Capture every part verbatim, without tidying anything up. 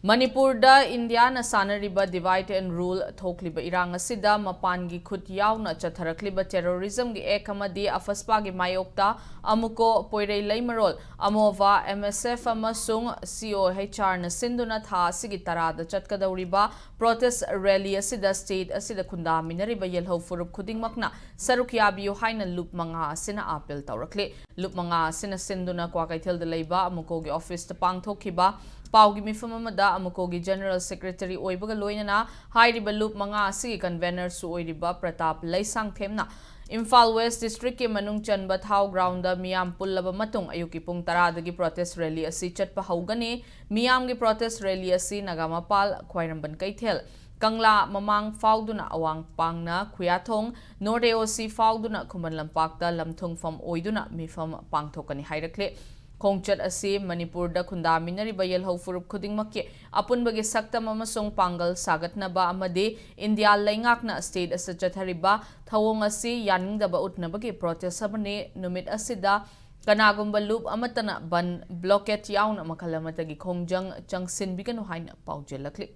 ꯃꯅꯤꯄꯨꯔꯗ ꯏꯟꯗꯤꯌꯥꯅ ꯁꯥꯟꯅꯔꯤꯕ divide and rule ꯊꯣꯛꯂꯤꯕ ꯏꯔꯥꯡ ꯑꯁꯤꯗ ꯃꯄꯥꯟꯒꯤ ꯈꯨꯠ ꯌꯥꯎꯅ ꯆꯠꯊꯔꯛꯂꯤꯕ terrorismꯒꯤ act ꯑꯃꯗꯤ AFSPAꯒꯤ ꯃꯥꯌꯣꯛꯇ ꯑꯃꯨꯀꯣ, ꯄꯣꯏꯔꯩ ꯂꯩꯃꯔꯣꯜ, ꯑꯃꯣꯚꯥ, MSF ꯑꯃꯁꯨꯡ COHRꯅ ꯁꯤꯟꯗꯨꯅ ꯊꯥ ꯑꯁꯤꯒꯤ ꯇꯔꯥꯗ ꯆꯠꯀꯗꯧꯔꯤꯕ protest rally ꯑꯁꯤꯗ state ꯑꯁꯤꯗ ꯈꯨꯟꯗꯥꯃꯤꯟꯅꯔꯤꯕ ꯌꯦꯜꯍꯧ ꯐꯨꯔꯨꯞ ꯈꯨꯗꯤꯡꯃꯛꯅ ꯁꯔꯨꯛ ꯌꯥꯕꯤꯌꯨ ꯍꯥꯏꯅ ꯂꯨꯞ ꯃꯉꯥ ꯑꯁꯤꯅ appeal ꯇꯧꯔꯛꯂꯤ꯫ ꯂꯨꯞ ꯃꯉꯥ ꯑꯁꯤꯅ ꯁꯤꯟꯗꯨꯅ ꯀ꯭ꯋꯥꯀꯩꯊꯦꯜꯗ ꯂꯩꯕ ꯑꯃꯨꯀꯣꯒꯤ officeꯇ ꯄꯥꯡꯊꯣꯛꯈꯤꯕ ꯄꯥꯎꯒꯤ ꯃꯤꯐꯝ ꯑꯃꯗ ꯑꯃꯨꯀꯣꯒꯤ general secretary ꯑꯣꯏꯕꯒ ꯂꯣꯏꯅꯅ ꯍꯥꯏꯔꯤꯕ ꯂꯨꯞ ꯃꯉꯥ ꯑꯁꯤꯒꯤ convenerꯁꯨ ꯑꯣꯏꯔꯤꯕ ꯄ꯭ꯔꯇꯥꯞ ꯂꯩꯁꯥꯡꯊꯦꯝꯅ ꯏꯝꯐꯥꯜ West districtꯀꯤ ꯃꯅꯨꯡ ꯆꯟꯕ ꯊꯥꯎ groundꯗ ꯃꯤꯌꯥꯝ ꯄꯨꯜꯂꯕ ꯃꯇꯨꯡ ꯑꯌꯨꯛꯀꯤ ꯄꯨꯡ ꯇꯔꯥꯗꯒꯤ protest rally ꯑꯁꯤ ꯆꯠꯄ ꯍꯧꯒꯅꯤ꯫ ꯃꯤꯌꯥꯝꯒꯤ protest rally ꯑꯁꯤ ꯅꯥꯒꯥꯃꯄꯥꯜ, ꯈ꯭ꯋꯥꯏꯔꯝꯕꯟ ꯀꯩꯊꯦꯜ, ꯀꯪꯂꯥ ꯃꯃꯥꯡ ꯐꯥꯎꯗꯨꯅ ꯑꯋꯥꯡ ꯄꯥꯡꯅ ꯈꯨꯌꯥꯊꯣꯡ, North AOC ꯐꯥꯎꯗꯨꯅ ꯈꯨꯃꯟ ꯂꯝꯄꯥꯛꯇ ꯂꯝꯊꯨꯡꯐꯝ ꯑꯣꯏꯗꯨꯅ ꯃꯤꯐꯝ ꯄꯥꯡꯊꯣꯛꯀꯅꯤ ꯍꯥꯏꯔꯛꯂꯦ꯫ ꯈꯣꯡꯆꯠ ꯑꯁꯤ ꯃꯅꯤꯄꯨꯔꯗ ꯈꯨꯟꯗꯥꯃꯤꯟꯅꯔꯤꯕ ꯌꯦꯜꯍꯧ ꯐꯨꯔꯨꯞ ꯈꯨꯗꯤꯡꯃꯛꯀꯤ ꯑꯄꯨꯟꯕꯒꯤ ꯁꯛꯇꯝ ꯑꯃꯁꯨꯡ ꯄꯥꯡꯒꯜ ꯁꯥꯒꯠꯅꯕ ꯑꯃꯗꯤ ꯏꯟꯗꯤꯌꯥ ꯂꯩꯉꯥꯛꯅ state ꯑꯁꯤꯗ ꯆꯠꯊꯔꯤꯕ ꯊꯧꯑꯣꯡ ꯑꯁꯤ ꯌꯥꯅꯤꯡꯗꯕ ꯎꯠꯅꯕꯒꯤ protest ꯑꯃꯅꯤ꯫ ꯅꯨꯃꯤꯠ ꯑꯁꯤꯗ ꯀꯅꯥꯒꯨꯝꯕ ꯂꯨꯞ ꯑꯃꯠꯇꯅ ꯕꯟ, blockade ꯌꯥꯎꯅ ꯃꯈꯜ ꯑꯃꯠꯇꯒꯤ ꯈꯣꯡꯖꯪ ꯆꯪꯁꯤꯟꯕꯤꯒꯅꯨ ꯍꯥꯏꯅ ꯄꯥꯎꯖꯦꯜꯂꯛꯂꯤ꯫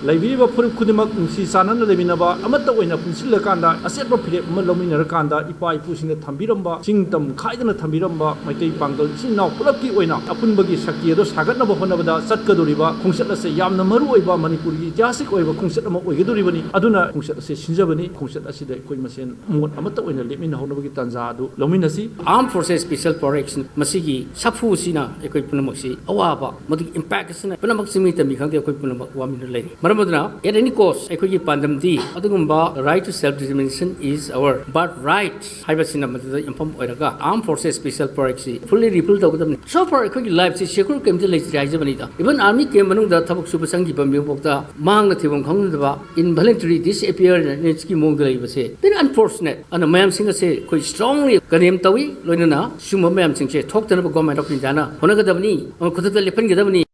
ꯂꯩꯕꯤꯔꯤꯕ ꯐꯨꯔꯨꯞ ꯈꯨꯗꯤꯡꯃꯛ ꯅꯨꯡꯁꯤ ꯆꯥꯟꯅꯅ ꯂꯩꯃꯤꯟꯅꯕ, ꯑꯃꯠꯇ ꯑꯣꯏꯅ ꯄꯨꯟꯁꯤꯜꯂꯀꯥꯟꯗ ꯑꯆꯦꯠꯄ ꯐꯤꯔꯦꯞ ꯑꯃ ꯂꯧꯃꯤꯟꯅꯔꯀꯥꯟꯗ ꯏꯄꯥ ꯏꯄꯨꯁꯤꯡꯅ ꯊꯝꯕꯤꯔꯝꯕ, ꯆꯤꯡ ꯇꯝ ꯈꯥꯏꯗꯅ ꯊꯝꯕꯤꯔꯝꯕ ꯃꯩꯇꯩ ꯄꯥꯡꯒꯜ ꯏꯆꯤꯟ ꯏꯅꯥꯎ ꯄꯨꯂꯞꯀꯤ ꯑꯣꯏꯅ ꯑꯄꯨꯟꯕꯒꯤ ꯁꯛꯇꯤ ꯑꯗꯨ ꯁꯥꯒꯠꯅꯕ ꯍꯣꯠꯅꯕꯗ ꯆꯠꯀꯗꯧꯔꯤꯕ ꯈꯣꯡꯆꯠ ꯑꯁꯦ ꯌꯥꯝꯅ ꯃꯔꯨ ꯑꯣꯏꯕ ꯃꯅꯤꯄꯨꯔꯒꯤ ꯏꯇꯤꯍꯥꯁꯤꯛ ꯑꯣꯏꯕ ꯈꯣꯡꯆꯠ ꯑꯃ ꯑꯣꯏꯒꯗꯧꯔꯤꯕꯅꯤ꯫ ꯑꯗꯨꯅ ꯈꯣꯡꯆꯠ ꯑꯁꯦ ꯁꯤꯟꯖꯕꯅꯤ꯫ ꯈꯣꯡꯆꯠ ꯑꯁꯤꯗ ꯑꯩꯈꯣꯏ ꯃꯁꯦꯟ ꯃꯣꯠ ꯑꯃꯠꯇ ꯑꯣꯏꯅ ꯂꯦꯞꯃꯤꯟꯅꯍꯧꯅꯕꯒꯤ ꯇꯥꯟꯖꯥ ꯑꯗꯨ ꯂꯧꯃꯤꯟꯅꯁꯤ꯫ Armed Forces Special Power Action ꯃꯁꯤꯒꯤ ꯁꯥꯐꯨ ꯑꯁꯤꯅ ꯑꯩꯈꯣꯏ ꯄꯨꯝꯅꯃꯛꯁꯤ ꯑꯋꯥꯕ, ꯃꯗꯨꯒꯤ impact ꯑꯁꯤꯅ ꯄꯨꯝꯅꯃꯛ ꯆꯤꯡꯃꯤ ꯇꯝꯃꯤ ꯈꯪꯗꯦ, ꯑꯩꯈꯣꯏ ꯄꯨꯝꯅꯃꯛ ꯋꯥꯃꯤꯟꯅ ꯂꯩꯔꯤ꯫ ꯃꯔꯝ ꯑꯗꯨꯅ at any cost ꯑꯩꯈꯣꯏꯒꯤ ꯄꯥꯟꯗꯝꯗꯤ ꯑꯗꯨꯒꯨꯝꯕ right to self determination is our birthright ꯍꯥꯏꯕꯁꯤꯅ ꯃꯗꯨꯗ ꯌꯨꯝꯐꯝ ꯑꯣꯏꯔꯒ Armed Forces Special Power Act ꯁꯤ fully repeal ꯇꯧꯒꯗꯕꯅꯤ꯫ So far ꯑꯩꯈꯣꯏꯒꯤ life ꯁꯤ secure ꯀꯩꯝꯇ ꯂꯩꯇ꯭ꯔꯦ ꯍꯥꯏꯖꯕꯅꯤꯗ꯫ Even army camp ꯃꯅꯨꯡꯗ ꯊꯕꯛ ꯁꯨꯕ ꯆꯪꯈꯤꯕ ꯃꯤꯑꯣꯏꯐꯥꯎꯗ ꯃꯥꯡꯅ ꯊꯤꯐꯝ ꯈꯪꯗꯕ involuntary disappearance ꯀꯤ ꯃꯑꯣꯡꯗ ꯂꯩꯕꯁꯦ very unfortunate꯫ ꯑꯗꯨꯅ ꯃꯌꯥꯝꯁꯤꯡ ꯑꯁꯦ ꯑꯩꯈꯣꯏ strongly condemn ꯇꯧꯏ꯫ ꯂꯣꯏꯅꯅ ꯁꯤꯒꯨꯝꯕ ꯃꯌꯥꯝꯁꯤꯡꯁꯦ ꯊꯣꯛꯇꯅꯕ Government of India ꯅ ꯍꯣꯠꯅꯒꯗꯕꯅꯤ ꯑꯃ ꯈꯨꯗꯛꯇ ꯂꯦꯞꯍꯟꯒꯗꯕꯅꯤ꯫